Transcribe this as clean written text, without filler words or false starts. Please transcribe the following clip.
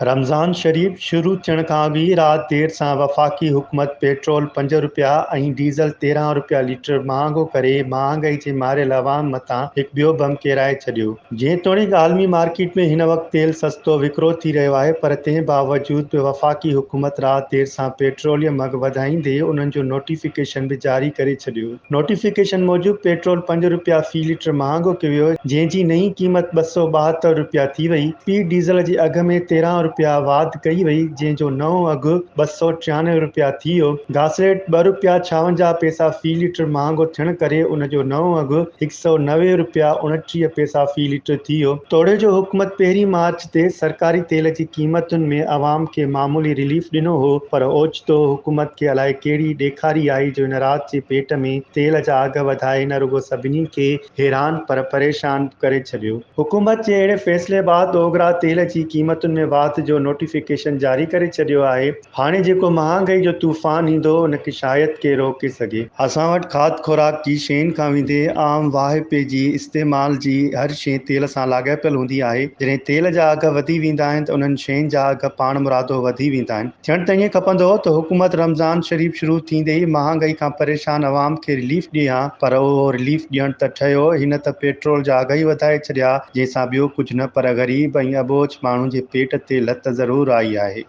رمضان شريف شروع ٿيڻ کان اڳ ئي رات دير سان وفاقي حڪومت پيٽرول 5 رپيا ۽ ڊيزل 13 رپيا ليٽر مهانگو ڪري مهانگائي جي ماريل عوام مٿان هڪ ٻيو بم ڪيرائي ڇڏيو. جيتوڻيڪ عالمي مارڪيٽ ۾ هن وقت تيل سستو وڪرو ٿي رهيو آهي پر تنهن باوجود به وفاقي حڪومت رات دير سان پيٽروليم اگهه وڌائيندي انهن جو نوٽيفڪيشن به جاري ڪري ڇڏيو. نوٽيفڪيشن موجب پيٽرول 5 رپيا في ليٽر مهانگو ڪيو ويو، جنهن جي نئين قيمت 272 رپيا ٿي وئي. پي ڊيزل جي اگهه ۾ 13 رپيا واڌ ڪئي وئي، جنهن جو نئون اگهه 293 رپيا ٿي ويو. گاسليٽ ٻه رپيا 56 پئسا في ليٽر مهانگو ٿيڻ ڪري ان جو نئون اگهه 190 رپيا 29 پئسا في ليٽر ٿي ويو. توڙي جو حڪومت پهرين مارچ تي سرڪاري تيل جي قيمتن ۾ عوام کي معمولي رليف ڏنو هو پر اوچتو حڪومت کي الائي ڪهڙي ڏيکاري آئي جو هن رات جي پيٽ ۾ تيل جا اگهه وڌائي نه رڳو سڀني کي حيران پر پريشان به ڪري ڇڏيو. حڪومت جي اهڙي فيصلي بعد اوگرا تيل جي قيمتن ۾ واڌ جو نوٽيفڪيشن جاري ڪري ڇڏيو آهي. هاڻي جيڪو مهانگائي جو طوفان ايندو ان کي شايد ڪير روڪي سگهي. اسان وٽ کاڌ خوراڪ جي شين کان ويندي عام واهپي جي استعمال جي هر شيء تيل سان لاڳاپيل هوندي آهي. جڏهن تيل جا اگهه وڌي ويندا آهن ته انهن شين جا اگهه پاڻمرادو وڌي ويندا آهن. ٿيڻ ته ائين کپندو هو ته حڪومت رمضان شريف شروع ٿيندي ئي مهانگائي کان پريشان عوام کي رليف ڏئي ها پر اهو رليف ڏيڻ ته ٺهيو هن ته پيٽرول جا اگهه ئي وڌائي ڇڏيا جنهن سان ٻيو ڪجهه نه پر غريب ۽ اٻوجهه ماڻهن جي پيٽ تي لت ضرور آئي آهي.